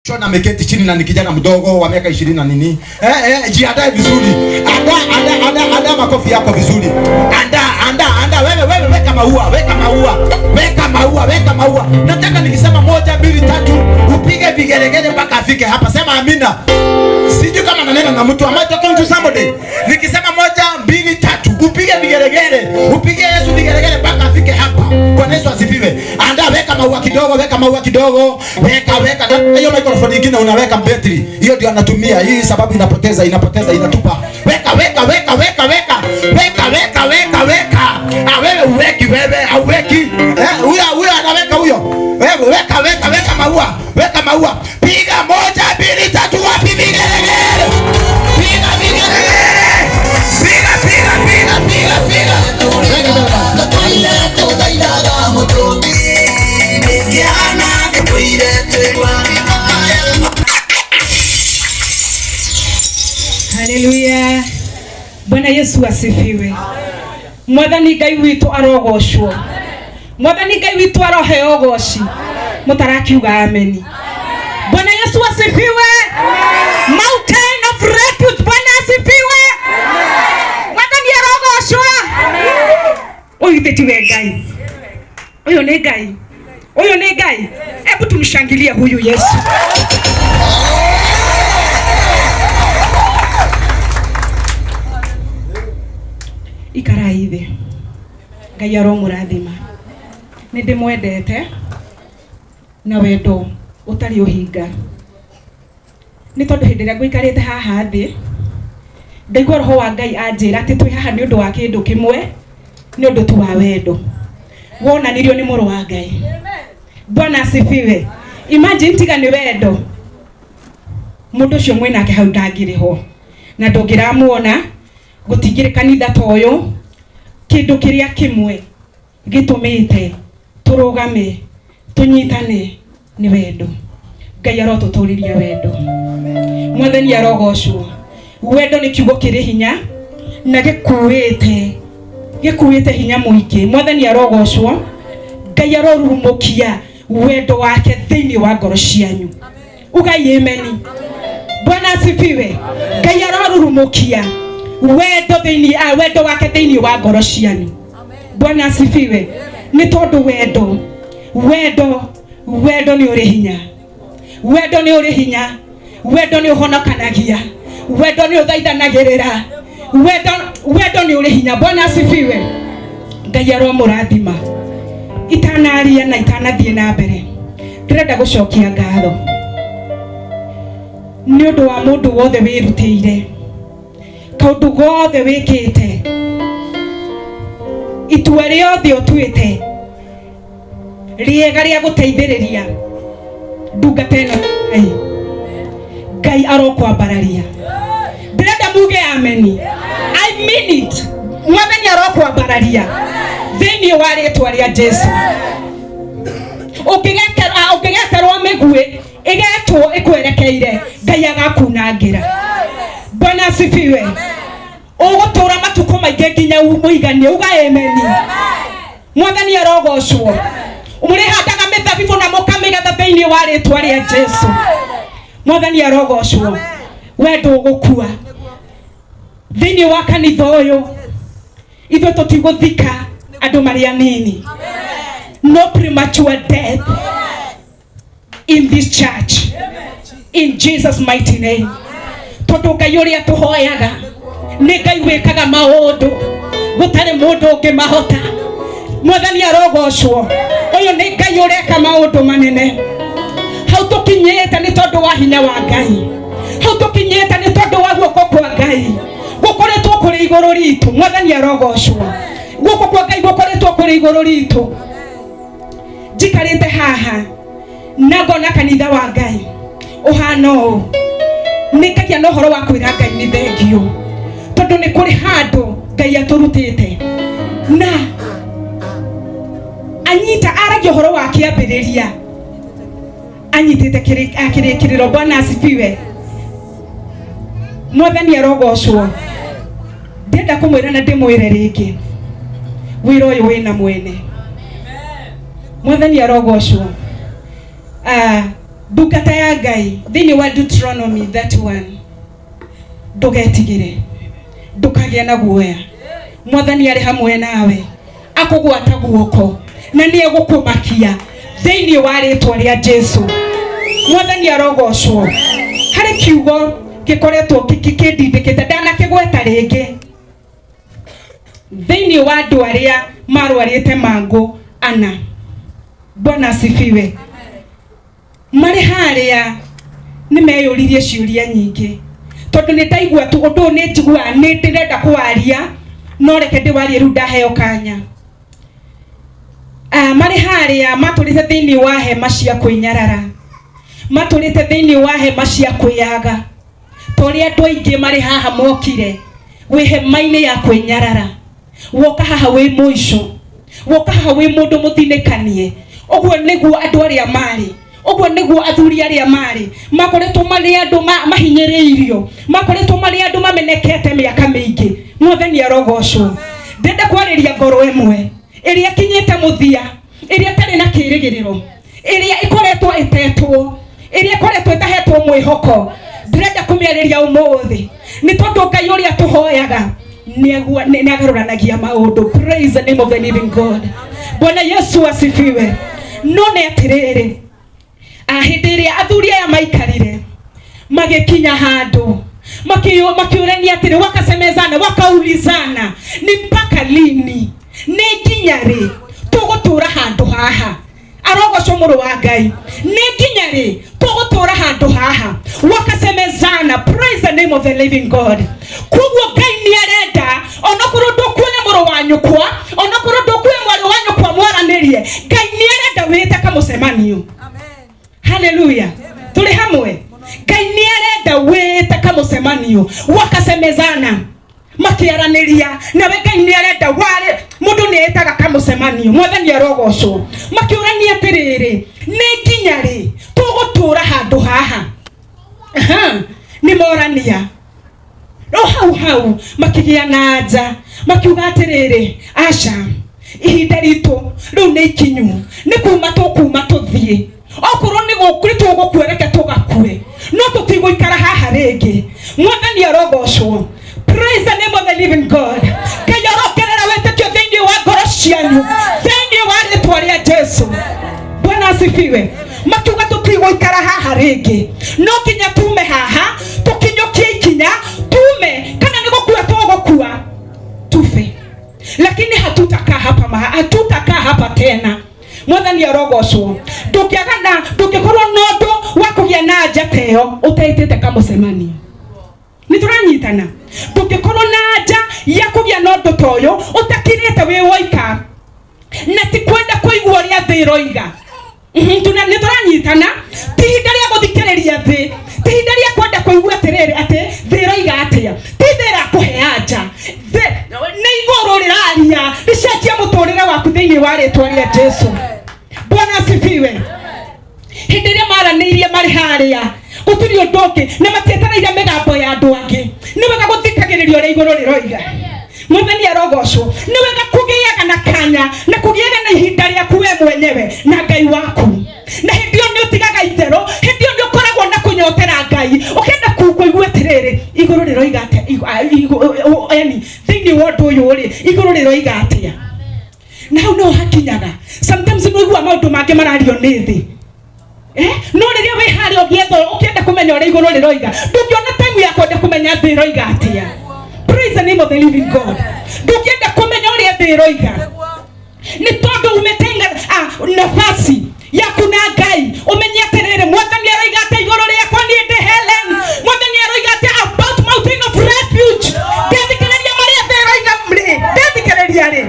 Shona ameketi chini na ni kijana mdogo wa miaka 20 na nini. Eh, eh, jiandae vizuri. Andaa, andaa, andaa, andaa makofi yako vizuri. Andaa, andaa, andaa. Wewe, wewe weka maua, weka maua. Weka maua, weka maua. Nataka nikisema moja, mbili, tatu, upige vigelegele mpaka afike hapa. Sema amina. Sijui kama nanena na mtu. Am I talking to somebody? Nikisema moja, mbili, tatu, upige vigelegele. Upige Yesu vigelegele mpaka afike hapa. Bwana Yesu asifiwe. Andaa, weka maua kidogo, weka maua kidogo. Weka, weka. Na hiyo microphone nyingine unaweka betri. Hiyo ndio anatumia. Hii sababu inapoteza, inapoteza, inatupa. Weka, weka, weka, weka, weka. Weka, weka, weka, weka. Ah, wewe uweki wewe, hauweki. Eh, huyo huyo anaweka huyo. Wewe weka, weka, weka maua. Weka maua. Piga moja, mbili, tatu, wapi vigelegele? Piga vigelegele. Piga, piga, piga, piga, piga. Weka, weka. Haleluya. Bwana Yesu asifiwe. Mwathani Ngai witũ arogocwo. Mwathani Ngai witũ aroheo ũgoci. Mũtarakiuga ameni. Bwana Yesu asifiwe. Mountain of Refuge, Bwana asifiwe. Mwathani arogocwo. Ũyũ githĩ tiwe Ngai? Ũyũ nĩ Ngai. Ũyũ nĩ Ngai. Hebu tumshangilie huyu Yesu. Ikarai thĩ. Ngai aromũrathima. Nĩ ndĩmwendete na wendo ũtarĩ ũhinga. Nĩ tondũ hĩndĩ ĩrĩa ngũikarĩte haha thĩ, ndaigua roho wa Ngai anjĩra atĩ twĩ haha nĩ ũndũ wa kĩndũ kĩmwe, nĩ ũndũ tu wa wendo wonanirio nĩ mũrũ wa Ngai. Bwana asifiwe. Imagine tiga nĩ wendo mũndũ ũcio mwĩnake hau ndangĩrĩho na ndũngĩramuona gũtingĩrĩ kanitha ta ũyũ. Kĩndũ kĩrĩa kĩmwe gĩtũmĩte tũrũgame tũnyitane nĩ wendo. Ngai arotũtũrĩria wendo. Mwathani arogocwo. Wendo nĩ kiugo kĩrĩ hinya na gĩkuĩte hinya mũingĩ. Mwathani arogocwo. Ngai arorurumũkia wendo wake thĩinĩ wa ngoro cianyu. Ugai ameni. Bwana asifiwe. Ngai arorurumũkia wendo thĩinĩ, wendo wake thĩinĩ wa ngoro cianyu. Bwana asifiwe. Nĩ tondũ wendo, wendo, wendo nĩ ũrĩ hinya. Wendo nĩ ũrĩ hinya. Wendo nĩ ũhonokanagia. Wendo nĩ ũthaithanagĩrĩra. Wendo, wendo nĩ ũrĩ hinya. Bwana asifiwe. Ngai aromũrathima. Itanaria na itanathiĩ na mbere, ndĩrenda gũcokia ngatho nĩ ũndũ wa mũndũ wothe wĩrutĩire, kaũndũ gothe wĩkĩte, itua rĩothe ũtuĩte rĩega rĩa gũteithĩrĩria ndungata ĩno. Ngai, Ngai arokwambararia. Ndĩrenda muge ameni. I mean it. Mwathani arokwambararia thĩinĩ wa rĩtwa rĩa Jesu. Ũngĩgeterwo mĩguĩ ĩgetwo ĩkwerekeire, Ngai agakunangĩra. Bwana asifiwe. Ũgũtũra matukũ maingĩ nginya mũiganie. Uga ameni. Mwathani arogocwo. Mũrĩhandaga mĩthabibũ na mũkamĩgetha thĩinĩ wa rĩtwa rĩa Jesu. Mwathani arogocwo. We ndũgũkua thĩinĩ wa kanitha ũyũ. Ithuĩ tũtigũthika andũ marĩ anini. No premature death in this church, in Jesus mighty name. Tondũ Ngai ũrĩa tũhoyaga nĩ Ngai wĩkaga maũndũ gũtarĩ mũndũ ũngĩmahota. Mwathani arogocwo. Ũyũ nĩ Ngai ũreka maũndũ manene. Hau tũkinyĩte nĩ tondũ wa hinya wa Ngai. Hau tũkinyĩte nĩ tondũ wa guoko kwa Ngai gũkoretwo kũrĩ igũrũ ritũ. Mwathani arogocwo. Guoko kwa Ngai gũkoretwo kũrĩ igũrũ ritũ. Njikarĩte haha na ngona kanitha wa Ngai ũhana ũũ, nĩ ngagia na ũhoro wa kwĩra Ngai nĩ thengiũ, tondũ nĩ kũrĩ handũ Ngai atũrutĩte na anyita aragia ũhoro wa kĩambĩrĩria anyitĩte kĩrĩkĩrĩro. Bwana asifiwe. Mwathani arogocwo. Ndĩrenda kũmwĩra na ndĩmwĩre rĩngĩ, wĩra ũyũ wĩna mwene. Mwathani arogocwo. Ndungata ya Ngai thĩinĩ wa Deuteronomy 31, ndũgetigĩre, ndũkagĩe na guoya, Mwathani arĩ hamwe nawe, akũgwata guoko na nĩ egũkũmakia thĩinĩ wa rĩtwa rĩa Jesu. Mwathani arogocwo. Harĩ kiugo gĩkoretwo kĩndindĩkĩte, ndanakĩgweta rĩngĩ thĩinĩ wa andũ arĩa marwarĩte mangũ ana. Bwana asifiwe. Marĩ harĩa nĩ meyũririe ciũria nyingĩ, tondũ nĩ ndaigua tu ũndũ ũyũ nĩ njiguaga nĩ ndĩrenda kũwaria, no reke ndĩwarie rĩu ndaheo kanya. Marĩ harĩa matũrĩte thĩinĩ wa hema cia kwĩnyarara, matũrĩte thĩinĩ wa hema cia kwĩyaga, ta ũrĩa andũ aingĩ marĩ haha mokire wĩ hema-inĩ ya kwĩnyarara. Woka haha wĩ mũico, woka haha wĩ mũndũ mũthinĩkanie. Ũguo nĩguo andũ arĩa marĩ, ũguo nĩguo athuri arĩa marĩ, makoretwo marĩ andũ mahinyĩrĩirio, makoretwo marĩ andũ mamenekete mĩaka mĩingĩ. Mwathani arogocwo. Ndĩrenda kwarĩria ngoro ĩmwe ĩrĩa ĩkinyĩte mũthia, ĩrĩa ĩtarĩ na kĩrĩgĩrĩro, ĩrĩa ĩkoretwo ĩtetwo, ĩrĩa ĩkoretwo ĩtahetwo mwĩhoko. Ndĩrenda kũmĩarĩria ũmũthĩ nĩ tondũ Ngai ũrĩa tũhoyaga nĩagarũranagia maũndũ. Praise the name of the living God. Bwana Yesu asifiwe. No nĩ atĩrĩrĩ, hĩndĩ ĩrĩa athuri aya maikarire magĩkinya handũ makiũrania atĩrĩ, wakasemezana, wakaulizana, ni mpaka lini, nĩ nginya rĩ tũgũtũra handũ haha? Arogocwo mũrũ wa Ngai. Nĩ nginya rĩ tũgũtũra handũ haha? Wakasemezana. Praise the name of the living God. Koguo Ngai nĩ arenda onokorwo ndũkuoya mũrũ wa nyũkwa, onokorwo ndũkuoya mwarĩ wa nyũkwa mwaranĩrie, Ngai nĩ arenda wĩte kamũcemanio. Haleluya, tũrĩ hamwe. Ngai nĩ arenda wĩte kamũcemanio. Wakasemezana, makiaranĩria nawe. Ngai nĩ arenda warĩ mũndũ nĩ etaga kamũcemanio. Mwathani arogocwo. Makĩũrania atĩrĩrĩ, nĩ nginya rĩ tũgũtũra handũ haha? Aha, nĩ morania no hau hau makĩgĩa na nja, makiuga atĩrĩrĩ, aca, ihinda ritũ rĩu nĩ ikinyu, nĩ kuma tũkuma tũthiĩ, okorwo nĩ gũkũ tũgũkua, reke tũgakue, no tũtigũikara haha rĩngĩ. Mwathani arogocwo. Praise the name of the living God. Ngai arongerera wĩtĩkio thĩinĩ wa ngoro cianyu thĩinĩ wa rĩtwa rĩa Jesu. Bwana asifiwe. Makiuga tũtigũikara haha rĩngĩ, no nginya tume haha, tũkinyũkie ikinya tume, kana nĩ gũkua tũgũkua tufe, lakini hatutakaa hapa, hatutakaa hapa tena. Mwathani arogocwo. Ndũngĩaga na ndũngĩkorwo na ũndũ wa kũgĩa na anja ta ĩyo ũteĩtĩte kamũcemanio. Nĩ tũranyitana? Ndũngĩkorwo na anja ya kũgĩa na ũndũ ta ũyũ ũtakirĩte wĩ woika na ti kwenda kũigua ũrĩa thĩ ĩroiga. Nĩ tũranyitana? Ti ihinda rĩa gũthikĩrĩria thĩ, ti ihinda rĩa kwenda kũigua atĩrĩrĩ atĩ thĩ ĩroiga atĩa. Ti thĩ ĩrakũhe anja, nĩ igũrũ rĩraria rĩcenjie mũtũrĩre waku thĩinĩ wa rĩtwa rĩa Jesu. Bwana asifiwe. Hĩndĩ ĩrĩa maranĩirie marĩ harĩa, gũtirĩ ũndũ ũngĩ, na matietereire mĩgambo ya andũ angĩ. Nĩ wega gũthikagĩrĩria ũrĩa igũrũ rĩroiga. Mwathani arogocwo. Nĩ wega kũgĩaga na kanya na kũgĩaga na ihinda rĩaku we mwenyewe na Ngai waku, na hĩndĩ ĩyo nĩ ũtigaga itherũ, hĩndĩ ĩyo nĩ ũkoragwo na kũnyotera Ngai, ũkenda kũigua atĩrĩrĩ, igũrũ rĩroiga atĩa, yani thĩinĩ wa ũndũ ũyũ rĩ, igũrũ rĩroiga atĩa? Na hau no hakinyaga sometimes nĩ ũiguaga maũndũ mangĩ marario nĩ thĩ, no rĩrĩa wĩ harĩa ũgĩetha, ũkĩenda kũmenya ũrĩa igũrũ rĩroiga, ndũngĩona time ya kwenda kũmenya thĩ ĩroiga atĩa. Praise the name of the living God. Ndũngĩenda kũmenya ũrĩa thĩ ĩroiga nĩ tondũ umetenga nafasi yaku na Ngai, ũmenye atĩrĩrĩ, Mwathani aroiga atĩa igũrũ rĩakwa niĩ ndĩ Helen? Mwathani aroiga atĩa about Mountain of Refuge? Ndethikĩrĩria marĩa thĩ ĩroiga rĩ, ndethikĩrĩria rĩ.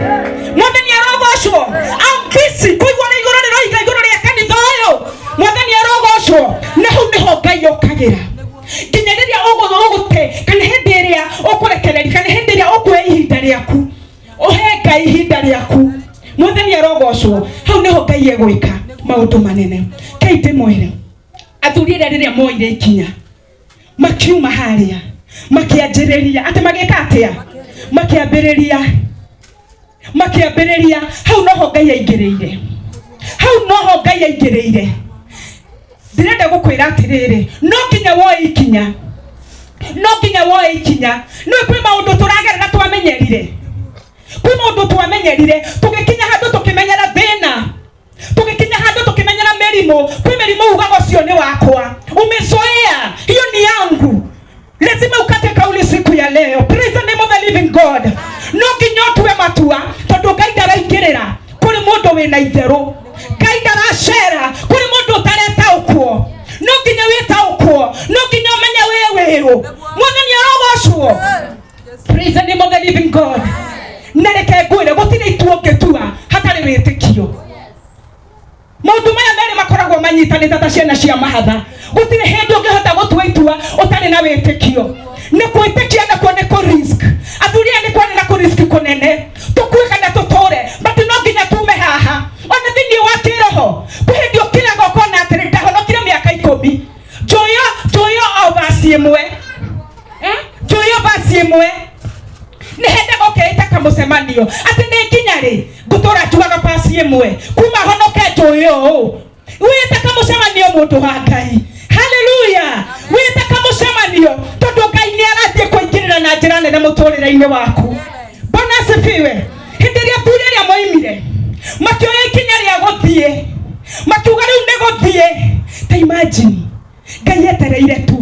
Mwathani arogocwo. I'm busy kũigua ũrĩa igũrũ rĩroiga igũrũ rĩa kanitha ũyũ. Mwathani arogocwo. Na hau nĩho Ngai okagĩra, nginya rĩrĩa ũgũte, kana hĩndĩ ĩrĩa ũkũrekereria, kana hĩndĩ ĩrĩa ũkuoya ihinda rĩaku ũhe Ngai ihinda rĩaku. Mwathani arogocwo. Hau nĩho Ngai egwĩka maũndũ manene. Ngai ndĩmwĩre, athuri arĩa rĩrĩa moire ikinya makiuma harĩa, makĩanjĩrĩria atĩ magĩka atĩa, makĩambĩrĩria, hau noho Ngai aingĩrĩire, hau noho Ngai aingĩrĩire. Ndĩrenda gũkwĩra atĩrĩrĩ, no nginya woe ikinya, no nginya woe ikinya. Nĩ kwĩ maũndũ tũragerera twamenyerire, kwĩ maũndũ twamenyerire tũgĩkinya handũ tũkĩmenyera thĩna, tũgĩkinya handũ tũkĩmenyera mĩrimũ. Kwĩ mĩrimũ ugaga ũcio nĩ wakwa, umezoea hiyo ni yangu. Lazima ukate kauli siku ya leo. Praise the name of the living God. No nginya ũtue matua, tondũ Ngai ndaraingĩrĩra kũrĩ mũndũ wĩna itherũ. Ngai ndaracera kũrĩ mũndũ ũtaretaũkwo. No nginya wĩtaũkwo, no nginya ũmenye wĩ wĩũ. Mwathani arogocwo. Praise the name of the living God. Na reke ngwĩre, gũtirĩ itua ũngĩtua hatarĩ wĩtĩkio. Maũndũ maya merĩ makoragwo manyitanĩte ta ciana cia mahatha. Gũtirĩ hĩndĩ ũngĩhota gũtua itua ũtarĩ na wĩtĩkio. Nĩ kwĩtĩkia nakuo nĩ kũ risk. Athuri aya nĩ kwarĩ na kũ risk kũnene, tũkue kana tũtũre, but no nginya tume haha. Ona thĩinĩ wa kĩroho kwĩ hĩndĩ ũkĩraga ũkona atĩrĩ, ndahonokire mĩaka 10, njoyo njoyo o basi ĩmwe, njoyo basi ĩmwe. Nĩ hendaga ũkeĩta kamũcemanio atĩ nĩ nginya rĩ ngũtũra njugaga basi ĩmwe kuma honoke njũĩ ũũ. Wĩte kamũcemanio, mũndũ wa Ngai. Haleluya. Wĩte kamũcemanio, tondũ Ngai nĩ arathiĩ kũingĩrĩra na njĩra nene mũtũrĩre-inĩ waku. Bwana asifiwe. Hĩndĩ ĩrĩa athuri arĩa moimire makĩoya ikinya rĩa gũthiĩ, makiuga rĩu nĩ gũthiĩ, ta imagine Ngai etereire tu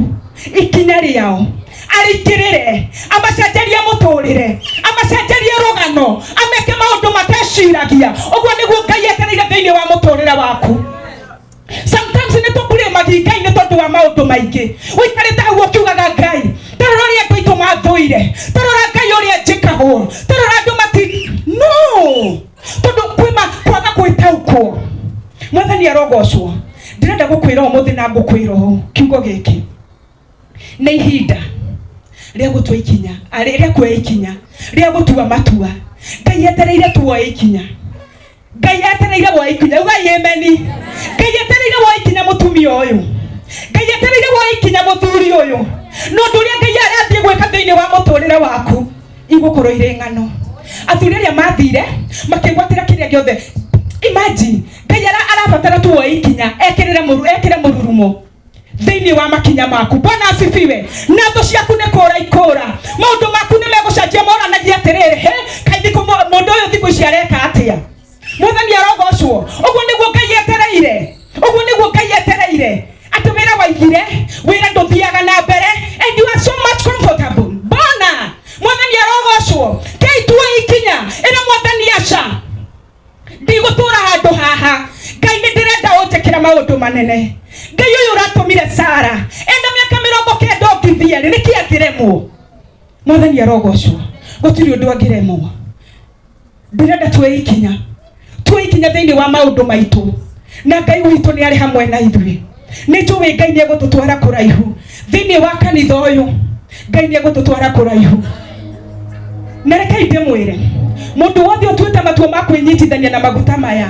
ikinya rĩao arĩingĩrĩre, amacenjerie mũtũrĩre, amacenjerie rũgano, ameke maũndũ mateciragia. Ũguo nĩguo Ngai etereire thĩinĩ wa mũtũrĩre waku. Sometimes nĩ tũburĩmagi Ngai nĩ tondũ wa maũndũ maingĩ. Ũikarĩte hau ũkiugaga, Ngai, tarora ũrĩa andũ aitũ mathũire, tarora Ngai ũrĩa njĩkagwo, tarora andũ mati no tondũ kwĩma kwaga gwĩtaũkwo. Mwathani arogocwo. Ndĩrenda gũkwĩra ũmũthĩ na ngũkwĩra ũũ, kiugo gĩkĩ nĩ ihinda rĩa gũtua ikinya, rĩa kuoya ikinya, rĩa gũtua matua. Ngai etereire tuoe ikinya. Ngai etereire woe ikinya. Ugai ameni. Ngai etereire woe ikinya, mũtumia ũyũ. Ngai etereire woe ikinya, mũthuri ũyũ. No ũndũ ũrĩa Ngai arathiĩ gwĩka thĩinĩ wa mũtũrĩre waku igũkorwo irĩ ng'ano. Athuri arĩa mathire makĩgwatĩra kĩrĩa gĩothe, imagine Ngai arabatara tu woe ikinya, ekĩrĩre mũru, ekĩre mũrurumo thĩinĩ wa makinya maku. Bwana asifiwe. Na thũ ciaku nĩ kũra ikũra, maũndũ maku nĩ megũcenjia. Moranagia atĩrĩrĩ, he kaĩ thikũ mũndũ ũyũ thikũ ici areka atĩa? Mwathani arogocwo. Ũguo nĩguo Ngai etereire, ũguo nĩguo Ngai etereire, atĩ wĩra waigire wĩra ndũthiaga na mbere and you are so much comfortable. Bona Mwathani arogocwo. Kei tuo ikinya, ĩra Mwathani, aca, ndigũtũra handũ haha. Ngai, nĩ ndĩrenda ũnjĩkĩra maũndũ manene. Ngai ũyũ ũratũmire Sara enda mĩaka 90 ũngithia rĩ, nĩkĩ angĩremwo? Mwathani arogocwo. Gũtirĩ ũndũ angĩremwo. Ndĩrenda tuoe ikinya, tuoe ikinya thĩinĩ wa maũndũ maitũ, na Ngai witũ nĩ arĩ hamwe na ithuĩ. Nĩ njũĩ Ngai nĩ egũtũtwara kũraihu thĩinĩ wa kanitha ũyũ. Ngai nĩ egũtũtwara kũraihu. Na rekei ndĩmwĩre, mũndũ wothe ũtuĩte matua ma kwĩnyitithania na maguta maya,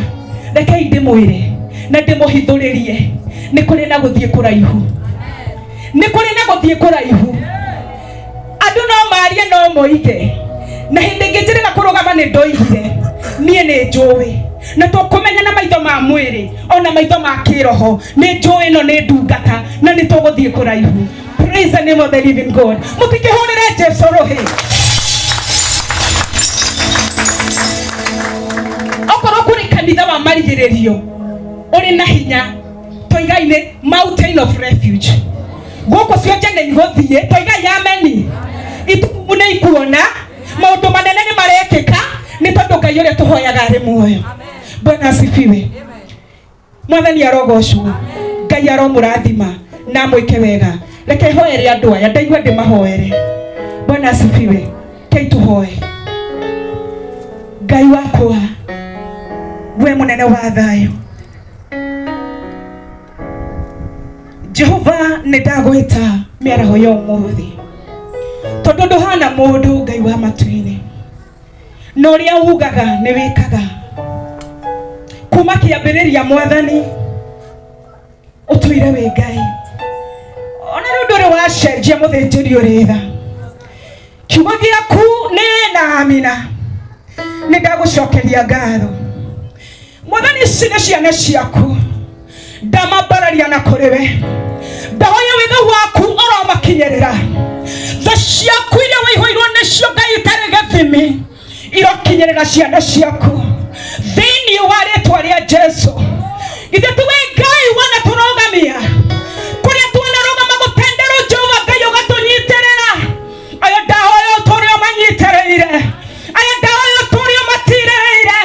rekei ndĩmwĩre na ndĩmũhithũrĩrie, nĩ kũrĩ na gũthiĩ kũraihu, nĩ kũrĩ na gũthiĩ kũraihu. Andũ no marie, no moige, na hĩndĩ ĩngĩ njĩrĩga kũrũgama nĩ ndoigire niĩ nĩ njũĩ na tũkũmenya na maitho ma mwĩrĩ ona maitho ma kĩroho. Nĩ njũĩ ĩno nĩ ndungata na nĩ tũgũthiĩ kũraihu. Praise the name of the living God. Mũtikĩhũrĩre Jesu rũhĩ. Okorwo kũrĩ kanitha wa marigĩrĩrio ũrĩ na hinya, toigai nĩ Mountain of Refuge. Gũkũ cionje nĩ igũthiĩ. Toigai ameni. Itumu nĩ ikuona maũndũ manene nĩ marekĩka, nĩ tondũ Ngai ũrĩa tũhoyaga arĩ muoyo. Bwana asifiwe. Mwathani arogocwo. Ngai aromũrathima na amwĩke wega. Reke hoere andũ aya, ndaigua ndĩmahoere. Bwana asifiwe. Kei tũhoe. Ngai wakwa, we mũnene wa thayũ, Jehova, nĩ ndagwĩta mĩaraho ya ũmũthĩ, tondũ ndũhana mũndũ, Ngai wa matu-inĩ, na ũrĩa ugaga nĩ wĩkaga. Kuma kĩambĩrĩria, Mwathani, ũtũire wĩ Ngai. Ona rĩu ndũrĩ wacenjia, mũthĩnjĩri ũrĩ tha. Kiugo gĩaku nĩ na amina. Nĩ ndagũcokeria ngatho, Mwathani. Ici nĩ ciana ciaku. Ndamambararia na kũrĩ we, ndahoya wĩtha waku ũromakinyĩrĩra. Tha ciaku iria wĩihũirwo nĩcio Ngai itarĩ gĩthimi irokinyĩrĩra ciana ciaku thĩinĩ wa rĩtwa rĩa Jesu. Ithe tuwe Ngai wanatũrũgamia kũrĩa twanarũgama gũtenderwo, Jehova Ngai ũgatũnyitĩrĩra. Aya ndahoya ũtũũre ũmanyitĩrĩire, aya ndahoya ũtũũre ũmatirĩrĩire.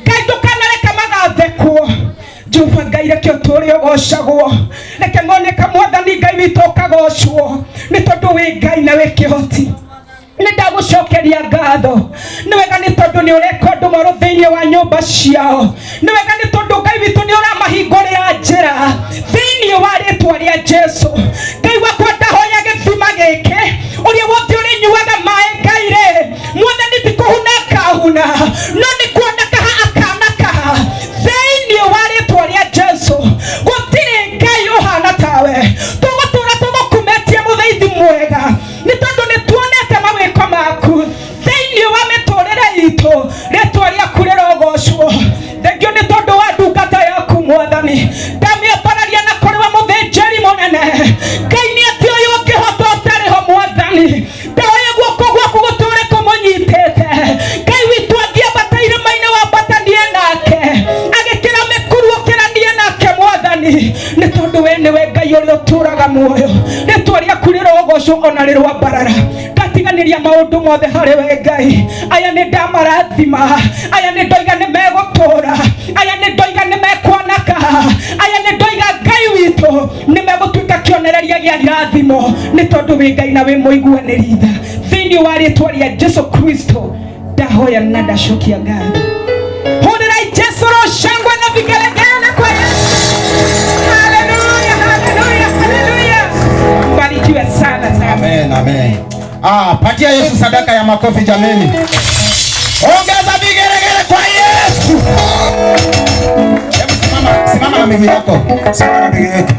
Ngai ndũkanareke magathekwo. Jehova Ngai, reke ũtũũre ũgocagwo, reke moneka Mwathani Ngai witũ ũkagocwo, nĩ tondũ wĩ Ngai na wĩ kĩhoti. Nĩ ndagũcokeria ngatho. Nĩ wega nĩ tondũ nĩ ũreka ũndũ mwerũ thĩinĩ wa nyũmba ciao. Nĩ wega nĩ tondũ Ngai witũ nĩ ũramahingũrĩra njĩra thĩinĩ wa rĩtwa rĩa Jesu. Ngai wakwa, ndahoya gĩthima gĩkĩ, ũrĩa wothe ũrĩnyuaga maĩ Ngai rĩ, Mwathani ti kũhuna akahuna, no nĩ kuonekaha akanakaha thĩinĩ wa rĩtwa rĩa Jesu. Gũtirĩ Ngai ũhana tawe. Tũgũtũra tũgũkumĩtie, mũtheithi mwega, nĩ tondũ nĩ tuonete mawĩko maku thĩinĩ wa mĩtũrĩre itũ. Rĩtwa rĩaku rĩrogocwo. Thengio nĩ tondũ wa ndungata yaku, Mwathani. Ndamĩambararia na kũrĩ we, mũthĩnjĩri mũnene. Ngai nĩ atĩ ũyũ ũngĩhota ũtarĩ ho? Mwathani, ndahoya guoko gwaku gũtũre kũmũnyitĩte. Ngai witũ, angĩambata irĩma-inĩ, wambatanie nake, agĩkĩra mĩkuru, ũkĩranie nake, Mwathani, nĩ tondũ we nĩwe Ngai ũrĩa ũtũraga muoyo. Rĩtwa rĩaku rĩrogocwo ona rĩrwambarara. Ndatiganĩria maũndũ mothe harĩ we, Ngai. Aya nĩ ndamarathima, aya nĩ ndoiga nĩ megũtũra, aya nĩ ndoiga nĩ mekwanaka, aya nĩ ndoiga Ngai witũ nĩ megũtuĩka kĩonereria gĩa irathimo, nĩ tondũ wĩ Ngai na wĩ mũiguanĩri tha. Thĩinĩ wa rĩtwa rĩa Jesu Kristo ndahoya na ndacokia ngatho. Hũrĩrai Jesu rũcangwe na vigelegele kwa Yesu. Haleluya, haleluya, haleluya! Barikiwe sana sana. Amen, amen. Ah, patia Yesu sadaka ya makofi jameni. Ongeza vigelegele kwa Yesu. Hebu simama, simama na miguu yako. Simama na miguu yako.